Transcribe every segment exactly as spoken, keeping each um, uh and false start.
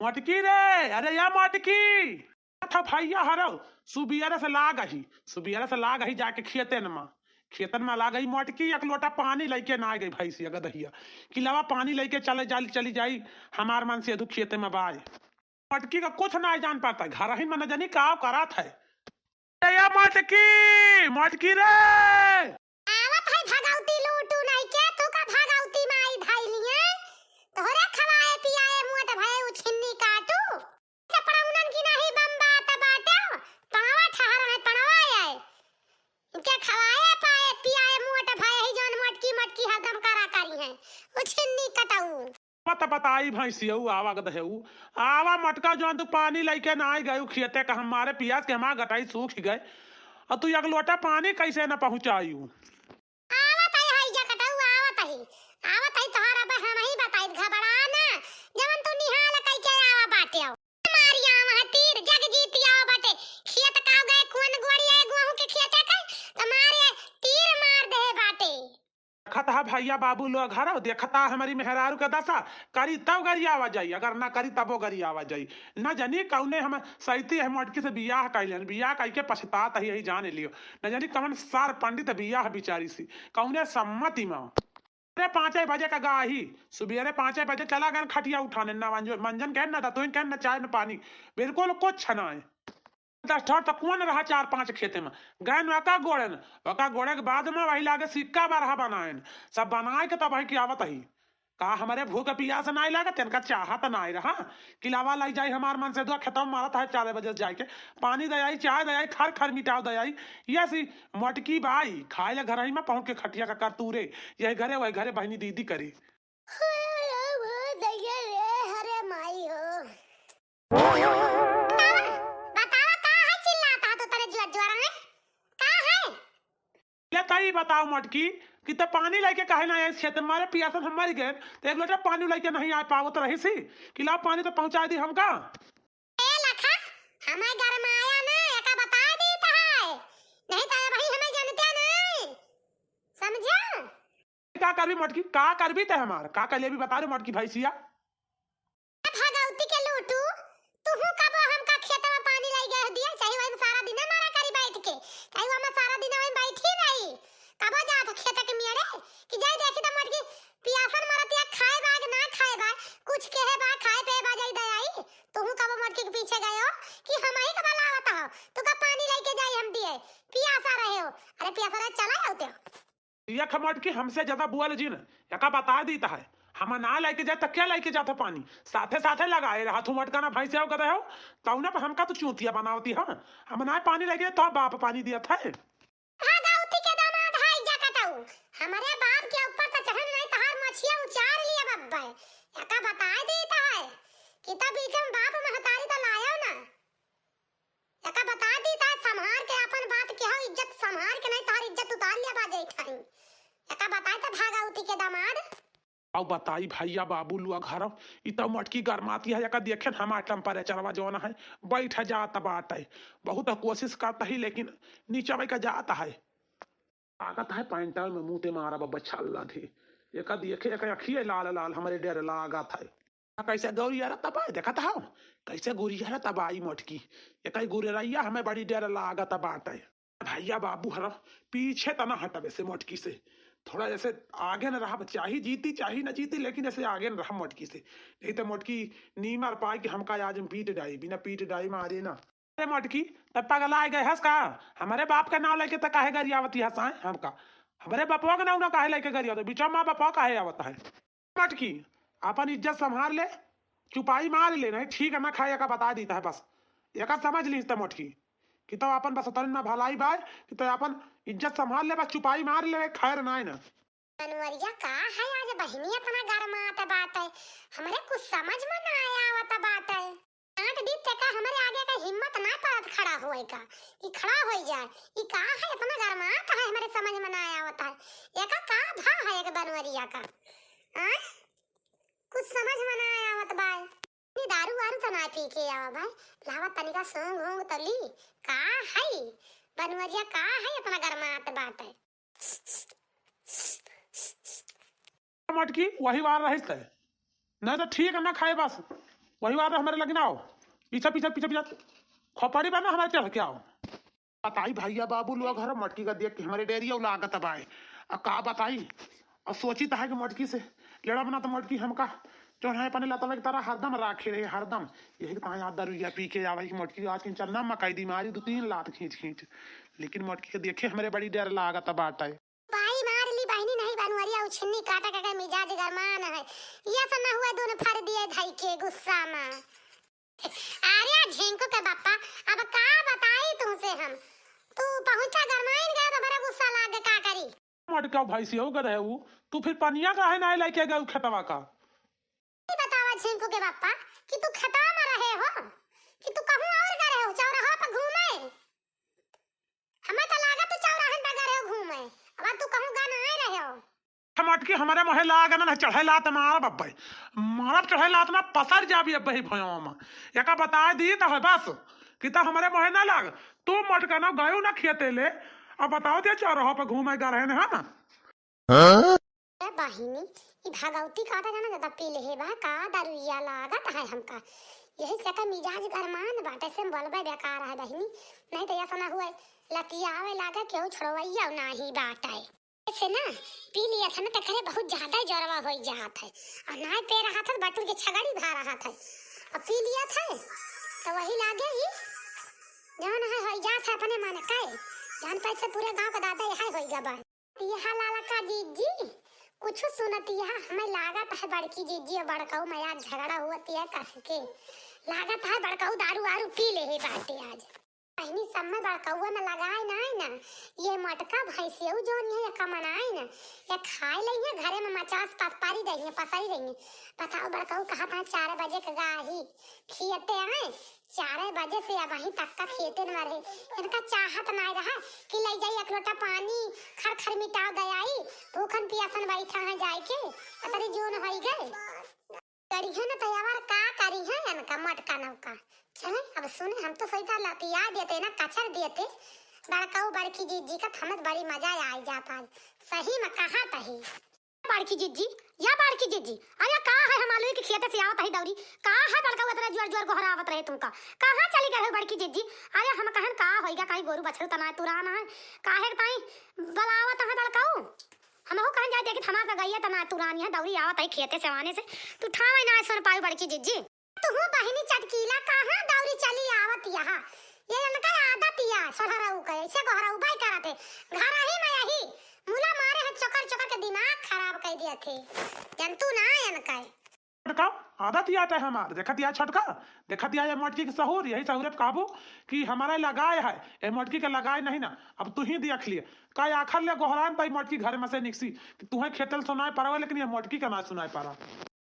मोटकी रे, अरे या मोटकी। था भैया हरौ, सुबियरे से लाग ही, सुबियरे से लाग ही जाके खेतन मा। खेतन मा लाग ही मोटकी, एक लोटा पानी लइके नाइ गई भैंसिया गदहिया। कि लावा पानी लइके चले जाई, चली जाई, हमार मन से अधू खेते मा बाय। मोटकी का कुछ नाइ जान पाता, घर ही मा न जानी का करत है। ए या मोटकी, मोटकी रे। आवत है भगौती लूटू नहीं के, तू का भगौती माई धइलिए। तोहरे खवाए पियाए मोट भए उछिन्नी काटू। ते पड़ौनन की नहीं बम बात बाटे, पड़वा ठहर है, पड़वा आए। इनके खवाए पाए पियाए मोट भए ही जौन मोटकी मोटकी हरदम करा करी है। उछिन्नी कटऊ। मत बताई भैंसियऊ, आवा गदहेऊ। आवा मोटका, जौन तू पानी लइके नाइ गयू खेते का, हमारे पियास के हमार गटाई सूख गए। और तू एक लोटा पानी कैसे न पहुँचायू? आवत है, हई जा कटऊ, आवत है। आवत है तोहरा बा, हम ही बताई, घबरा ना। जवन तू निहाल कइके आवा बाटे हो। मारिया वहाँ तीर, जग जीती आवा बाटे। खेत का गए, कौन गोड़ी है, गोहूँ के खेते का, तो मारे तीर मार दे बाटे। देखत हा भैया बाबू लोग हरौ, देखत हा हमरी मेहरारू के दशा, करी तब गरियावा जाई, अगर ना करी तबो गरियावा जाई। न जानी कौने हम सैती है मोटकी से बियाह कइलेन, बियाह कइके पछतात है, यही जान लियो। न जानी कौन सार पंडित बियाह बिचारी सी, कौने सम्मति मा। अरे पाँचे बजे का गाही, सुबेरे पाँचे बजे चला गए खटिया उठाने, ना मंजो-, मंजन कहन, ना दतुइन कहन, ना चाय, ना पानी, बिल्कुल कुछ ना है। दस ठौर त कौन रहा चार पाँच खेते मा। गएन ओका गोड़ेन, ओका गोड़े के बाद मा वही लागे सिक्का बरहा बनाएन। सब बनाए के तब है कि आवत ही। का हमरे भूख पियास नाई लागत, इनका चाहत नाई रहा कि लावा लाई जाई हमार मन से दुआ खेतवा मारत है चार बजे से जाइके। पानी दे आई, चाय दे आई, खर खर मिटाव दे आई। ये सी मोटकी बाई, खाए ले घर ही मा पहुँच के खटिया का कर तू रे। यही घरे वही घरे बहनी दीदी करी। हो, हो, हो, दैया रे, अरे माई हो। बतावा, बतावा, का है चिल्लाता है तू तरे जुआ जुआ रहे? का है? ले तई बताओ मोटकी कि त पानी लइके काहे ना आए खेत मारे पियासन हम मर गए, त एक लोटा पानी लइके नहीं आ पावत रही सी कि लाओ पानी त पहुँचा दी हमका। ए लखा, हमें गरमाया ना, एका बता दी त है, नहीं त भाई हमें जानते नहीं, समझा? का करबी मोटकी, का करबी ते हमार, का कर लेबी बता रे मोटकी भैंसिया। भगौती के लूटू, तुहू कबो हमका खेत मा पानी लाई गए दिया, चाहे वही मा सारा दिन मारा करी बैठ के, चाहे वही मा सारा दिन वही बैठी रही, कबो जात खेत के मेड़े कि जाई देखी त मोटकी पियासन मरत या खाए बा कि ना खाए बा, कुछ कहे बा, खाए पे बा जाई दयाई, तुहू कबो मोटकी के पीछे गए हो कि हम ही कबो लावत हो, तू का पानी लइके जाई हम दिए, पियासा रहे हो, अरे पियासा रहे चला होते हो। यख मोटकी हमसे ज्यादा बोल जिन, एका बता दीत है, हम ना लइके जाए त क्या लइके जात पानी, साथे साथे लगाए रहा तू मोटका ना भैंसे हो गदे हो, तौने पर हमका तू चूतिया बनावती है, हम ना पानी लइके जाए तो बाप पानी दियत है। भगौती के दामाद है जा कटऊ, हमरे बाप के ऊपर त चढ़न नहीं तहार मछिया उचार लिया बब्बे, एका बता दीत है कि तब बीच मा बाप महतारी त लायो ना। एका बता दी त संभार के अपन बात के हो, इज्जत संभार के नहीं तोहर इज्जत उतार लिया बा जाई ठाई। एका बताई त भागौती के दामाद। अब बताई भैया बाबू लुआ घर, ई त मोटकी गरमाती है, एका देखे न हमार टेम्परेचरवा जौन है, बैठ जात बाटे। बहुत कोशिश करत ही लेकिन नीचे का जात है। लागत है पैंटल में मुँह ते मारा बब्बा छल्ला थे। एका देखे, एका अखिए लाल लाल हमरे डर लागत है। आ, कैसे गौरिया रे तबाई, देखत हौ? कैसे गुरिया रे तबाई मोटकी। एका गुरिया हमें बड़ी डर लागत बाटे। भैया बाबू हरा, पीछे तना हटबे से मोटकी से। थोड़ा ऐसे आगे न रहा, चाही जीती, चाही न जीती, लेकिन ऐसे आगे न रहा मोटकी से। नहीं त मोटकी नीमर पाई कि हमका आज हम पीट डाई, बिना पीट डाई मारे ना। अरे मोटकी, त पगलाए गए हस का? हमरे बाप का नाव लइके त काहे गरियावती हस, आय, हमका? हमरे बपवा का नाव ना काहे लइके गरियावत? बिचवा मा बपवा काहे आवत है? मोटकी, अपन इज्जत संभार ले, चुपाई मार ले, नहीं ठीक ना खाए, एका बता दीत है बस। एका समझ लीस त मोटकी, कि तो अपन बस उतरन ना भलाई बाय, कि तो अपन इज्जत संभार ले, बस चुपाई मार ले, खैर नाय ना। बनवरिया का है आज बहिनी इतना गरमात बाटे, हमरे कुछ समझ में ना आवत बाटे। डांट दी तेका हमरे आगे का हिम्मत ना परत खड़ा होए का, कि खड़ा होई जाए। ई का है इतना गरमात है, हमरे समझ में ना आवत है। एका का भा है एक बनवरिया का? आय? कुछ समझ में ना आवत बाय। नी दारू वारू तो ना पी के आवा भाई, लावा तनिका सोंग होंग तो ली। का है? बनवरिया का है इतना गरमात बाटे? मटकी वही वार रहित है, नहीं तो ठीक ना खाए बस। वही वाला हमरे लगे ना आओ, पीछे पीछे पीछे पीछे खोपड़ी बा ना हमारे चढ़ के आओ। बताई भैया बाबू लोग हर मटकी का देख के हमरे डेरिया लागत बाय। अब का बताई, अब सोची त है कि मटकी से लड़ा बना तो मटकी हमका जो है अपने लतवा की तरह हरदम राखे रहे, हरदम। यही तो यहाँ दरुइया पी के आवे कि मटकी आज के चलना मकाई दी मारी दो तीन लात खींच खींच, लेकिन मटकी के देखे हमरे बड़ी डर लागत बाटे। बाई मार ली बहिनी, नहीं बनवरिया उछन्नी काटा के मिजाज गरमान है। ये सब ना हुआ दोनों फर दिए धई के गुस्सा में। अरे झिंकू के बापा, अब का बताई तुमसे हम। तू पहुंचा गरमाइन गया तो बड़ा गुस्सा लागे, का करी? मटका भैंसियो के रहे उ, तू फिर पनिया काहे ना लेके गए खेतवा का? ई बतावा झिंकू के बापा कि तू खेतवा में रहे हो कि तू कहूँ और गए रहे हो, चौराहा पर घूमे? हमें तो लागा तू चौराहन पर गए रहे हो घूमे, अब तू कहूँ गा ना रहे हो। हम अटके हमारे मोहे लाग ना चढ़े लात मारब अब्बे, मारब चढ़े लात में पसर जाबी अब्बे ही भयवा में। एका बता दी तो है बस कि तो हमारे मोहे ना लाग। तू मटका ना गयो ना खेते ले, अब बताओ ते चौराहा पर घूमे गा रहे हैं हम। हाँ? ए बहिनी, ई भगौती काटा जाना ज्यादा पी लेहे बा का, दरुइया लागत है हमका। यही से एकर मिजाज गरमान बाटे, से बोलबे बेकार है बहिनी। नहीं तो ऐसा ना हुए, लतियावे लागे केहू छोड़वैया नाही बाटे। ऐसे ना पी लिया था ना तो करे बहुत ज्यादा जोरवा हो जात है। और ना पे रहा था बटुर के छगड़ी भा रहा था। और पी लिया था तो वही लागे ही जौन है हो जात है अपने मन के। जान पैसे पूरे गांव का दादा यहाँ हो गया बा। यह लालका जीजी, कुछ सुनत यह हमें लागत है बड़की जीजी और बड़काऊ में आज झगड़ा हुआ है कस के। लागत है बड़काऊ दारू वारू पी लेहे बाटे आज। बहिनी सब में बड़काऊ में लगाए ना है ना, ये मटका भैंसियऊ जौन है ये कमनाए ना, ये खाए ले है घरे में मचास पस पारी रही है, पसारी रही है। बताओ बड़काऊ कहा था चार बजे के गाही खियते आए, चार बजे से अबहीं तक का खेते में रहे। इनका चाहत नाय रहा कि ले जाई एक लोटा पानी, खर खर मिटाव दयाई, भूखन पियासन बैठा है जाए के, अतरी जून होई गए। करी है ना तैयार का करी है इनका मटका नौका। चले अब सुने, हम तो सोचता लतिया देते ना, कचर देते बड़काऊ बड़की जीजी का, थमत बड़ी मजा आई जात आज। सही में कहा तही। बड़की जिज्जी, या बड़की जिज्जी, अरे का है हम आलू के खेते से आवत ही दौरी, का है बड़काऊ इतना जोर जोर गोहरावत रहे तुमका, कहाँ चली गए हो बड़की जिज्जी? अरे हम कहन का होइगा, कहीं गोरू बछरू तना तुरान है, काहे के ताई बलावत है बड़काऊ? हमहू कहन जाए देखी हमार तो गइया तना तुरान है, दौरी आवत है खेते से आने से, तू ठावे ना सुन पाई बड़की जिज्जी। तुहू बहिनी चटकीला कहाँ दौरी चली आवत यहाँ? ये इनका आदत या सोहराऊ के, ऐसे गोहराऊ बाई करत है। घर ही में यही मुला मारे हैं चोकर चोकर के दिमाग खराब कर दिया थे। जनतू ना इनका। देखा, आदत या आटे हमार, देखत या छोटका, देखत या ये मोटकी के सहूर, यही सहूरत काबू कि हमारा लगाए है, ये मोटकी के लगाए नहीं ना। अब तू ही देख लिए, का आखर ले गोहरान पाई मोटकी घर में से निकसी कि तुहें खेतल सुनाए पारा, लेकिन ये मोटकी का ना सुनाए पारा।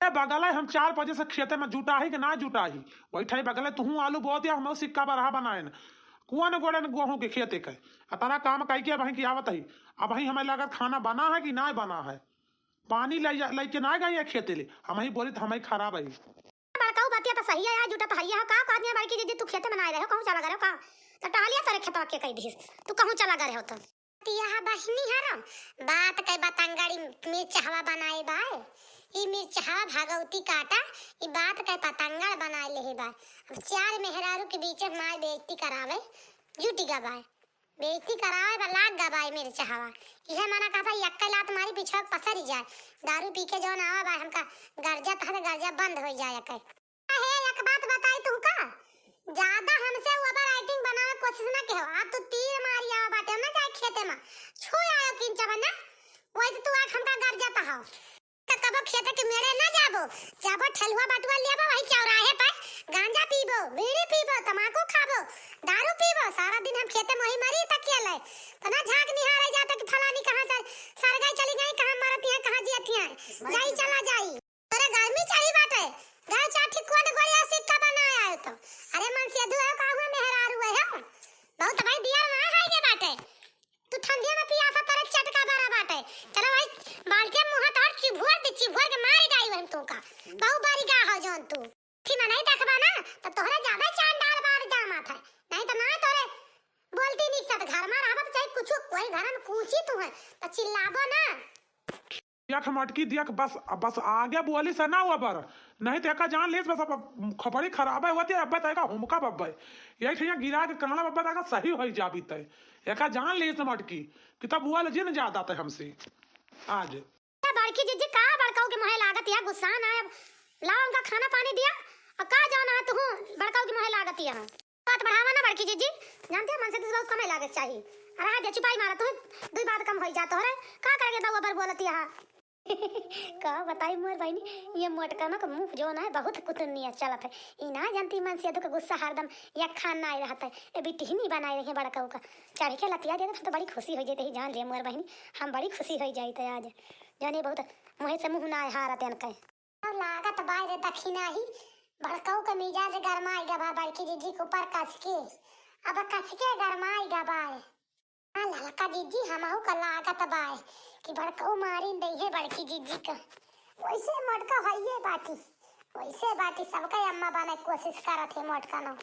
ए बगले हम चार बजे से खेते में जुटाही कि ना जुटाही, वही ठाई बगले तुहूँ आलू बो दिया, हम सिक्का बरहा बनाएन। कुआन गोड़न गोहूँ के खेते के, अतरा काम कई के अबहीं की आवत ही। अबहीं हमें लागत खाना बना है कि ना बना है, पानी ले जा, लेके ना गई है खेते ले, हम ही बोली तो हमें खराब है। बड़काऊ बतिया तो सही है, जुटा तो हइया हो का, का आदमी बड़की दीदी तू खेते में ना रहे हो, कहूँ चला गए हो का? तो टहलिया तोरे खेतवा के कह दिस, तू कहूँ चला गए हो तो। तिया बहिनी हरम, बात के बतंगड़ी मिर्चहवा बनाए बाय। ई मिर्चहवा भगौती काटा, ई बात के पतंगड़ बनाए लेहे बाय। अब चार मेहरारू के बीच में माय बेइज्जती करावे जुटी गा बाय। बेइज्जती करावे बा लाग गा बाय मिर्चहवा। इहे मना कहता यक्के लात मारी पिछवा के पसरी जाए। दारू पी के जौन आवा बाय हमका गरजत है, गरजा बंद हो जाए के। हे, एक बात बताई तुहका, ज्यादा हमसे ओवर एक्टिंग बनावे कोशिश ना केहो। अब तू तीर मारी आवा बाटे ना जाए खेते में, छू आयो किंचा बना, वही तो तू आँख हमका गरजत हो। तो कबो खेते के मेड़े ना जाबो, जाबो ठेलुआ बटुआ लेबो, वही चौराहे पर गांजा पीबो, बीड़ी पीबो, तमाकू खाबो, दारू पीबो, सारा दिन हम खेते में वही मरी तकिया ले। तो ना झांक निहारे जाता कि फलानी कहाँ सर, सरगाई चली गई, कहाँ मरत है, कहाँ जियत है, जाई चला जाई। तोरे गर्मी चढ़ी बाटे, गाय चाठी कोट गोड़िया सिक्का बना आयो तो। अरे मन से दुआ का हुआ मेहरारू है हो। बहुत भाई बियर वहाँ है के बाटे। तू ठंडिया में पियासा तोरे चटका बरा बाटे। चलो भाई, बाल्टी मुँह तोड़ चिभुअर दे, चिभुअर के मारी डाई हम तू का। बहु बारी गा हो जौन तू। थी में नहीं देखबा ना, तो तोहरे ज्यादा चांडाल बार जामा था। नहीं तो ना तोरे बोलती निक से तो घर में रहबा तो चाहे कुछ वही घर में कूची तू है, तो चिल्लाबो ना। देख मटकी देख, बस, बस आगे बोली से ना ओबर, नहीं तो एका जान लेस बस, अब खोपड़ी खराब है होती है, अब तय का हुमका बब्बे, यही ठैया गिरा के काना बब्बे तय का सही होई जाबी तय। एका जान लेस मटकी कि तब बोल जिन ज्यादा तय हमसे आज। ए बड़की जिज्जी, का बड़कऊ के मुँहे लागत या गुस्सा ना, अब लावा उनका खाना पानी दिया, और का जाना है तू बड़कऊ के मुँहे लागत या। बात बढ़ावा ना बड़की जिज्जी, जानते हैं मन से दूसरा उसका मैं लागत चाहिए। अरे हाँ दे चुपाई मारा तू, दुई बात कम होई जात हो रे, का करेंगे बउआ बर बोलत या। का बताई मोर बहिनी, ये मोटकनक मुँह जौन है बहुत कुतुन्निया चलत है। ई ना जानती मन से दुख गुस्सा हरदम या खान ना रहत है। ए बिटिहनी बनाए रही बड़कऊ का, चढ़ के लतिया देते हम तो बड़ी खुशी हो जाते ही जान ले मोर बहिनी, हम बड़ी खुशी हो जाते आज। जौन ये बहुत मुँहे से मुँह ना हारत इनके। अब लागत बाय रे दखिनाही, बड़कऊ के मिजाज गरमाई गबा बड़की जिज्जी के ऊपर कस के। अब कस के गरमाई गबाए। हाँ ललका जिज्जी, हमहू का लागत बाय कि बड़कऊ मारिन दइहे बड़की जिज्जी का। वैसे मोटका होइए बाटी, वैसे बाटी सबका अम्मा बने कोशिश करत है मोटका न।